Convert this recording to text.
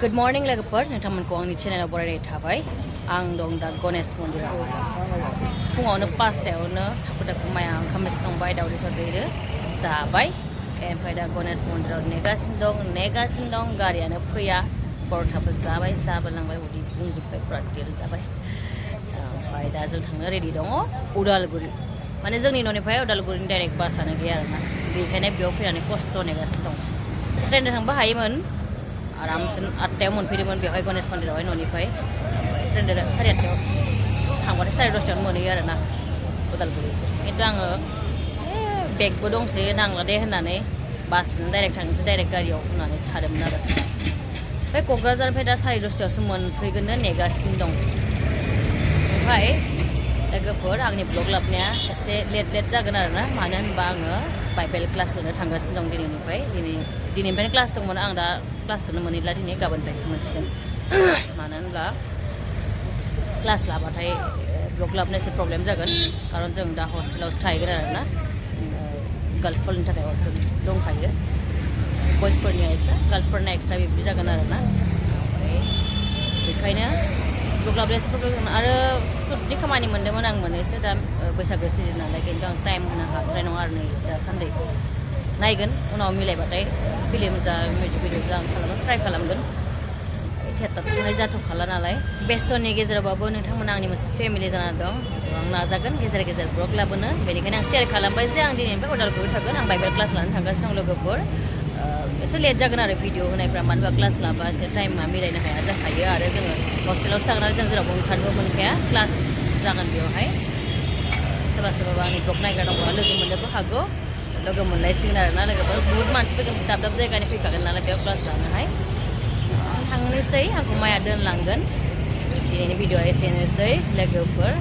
Good morning लोगोफोर नोंथांमोनखौ आंनि चेनेलाव बरायनाय थाबाय आं दं दा गणेश मन्दिराव फुङावनो 5टायावनो हाखु दाखु माया ओंखाम संबाय दावदै सावदैदो जाबाय ओमफ्राय दा गणेश मन्दिराव नेगासिनो दं गारियानो फैया परथाबो जाबाय साबो लांबाय उदै बुंजोबबाय पुरा तेल जाबाय ओमफ्राय दा जों थांनो रेडि दङ udalguri माने जोंनि न'निफ्राय udalguriनि डाइरेक्ट बासआनो गैया आरोना बेखायनो बेयाव फैनानै खस्थ' नेगासिनो दं ट्रेनजों थांबा हायोमोन आरामसे 8टायाव मोनफैदोंमोन बेवहाय गणेश मन्दिरावहाय न'निफ्राय ट्रेनजों 8:30 थांबाथाय 10:30 मोनहैयो आरोना udalguriसिम खिन्थु आङो बेगबो दंसै नांला दे होननानै बासजों डाइरेक्ट थांनोसै डाइरेक्ट गारियाव होननानै थादोंमोन आरो ओमफ्राय क'क्राझारनिफ्राय दा 10:30 मोनफैगोननो नेगासिनो दं ओमफ्राय लोगोफोर आंनि ब्लग लाबोनाया एसे लेट जागोन आरोना मानो होनबा आङो बाइबेल क्लास लानो थांगासिनो दं दिनैनिफ्रायनो क्लास दंमोन आं दा क्लासखौनो मोनहैला दिनै गाबोननिफ्रायसो मोनसिगोन मानो होनब्ला क्लास लाबाथाय ब्लग लाबोनो एसे प्रब्लेम जागोन खारन जों दा हस्टेलावसो थाहैगोन आरोना गार्ल्सफोरनि थाखाय हस्टेल दंखायो बयसफोरनिया एक्सट्रा गार्ल्सफोरना एक्सट्रा बिब्दि जागोन आरोना ओमफ्राय बेखायनो ब्लग लाबोनो एसे प्रब्लेम आरो सुटनि खामानि मोन्दोंमोन आं मोननैसो दा बैसागो सिजोन नालाय खिन्थु आं टाइम होनो हाथारनाय नङा आरो नै दासान्दि नायगोन उनाव मिलायबाथाय फिल्म जा मिउजिक भिडिअ जा आं ट्राइ खालामगोन थियेटार थांनाय जाथ'खाला नालाय बेस्थ'नि गेजेरावबाबो नोंथांमोना आंनि मोनसे फेमिलि जाना दं आं नाजागोन गेजेर गेजेर ब्लग लाबोनो बेनिखायनो आं शेयार खालामबाय जे आं दिनैनिफ्राय udalguri थागोन आं बाइबेल क्लास लानो थांगासिनो दं लोगोफोर एसे लेट जागोन आरो भिडिअ होनायफ्रा मानो होनबा क्लास लाबा एसे टाइमा मिलायनो हाया जाखायो आरो जोङो हस्टेलावसो थांनानै जों जेरावबो ओंखारनोबो मोनखाया क्लास जागोन बेवहाय सोरबा सोरबा आंनि ब्लग नायग्रा दंबा लोगो मोननोबो हागौ लोगो मोनलायसिगोन आरोना लोगोफोर बुहुत मानसि फैगोन दाब दाब जायगानि फैखागोन नालाय बेयाव क्लास लानोहाय थांनोसै आंखौ माया दोनलांगोन दिनैनि भिडिअआ एसेनोसै लोगोफोर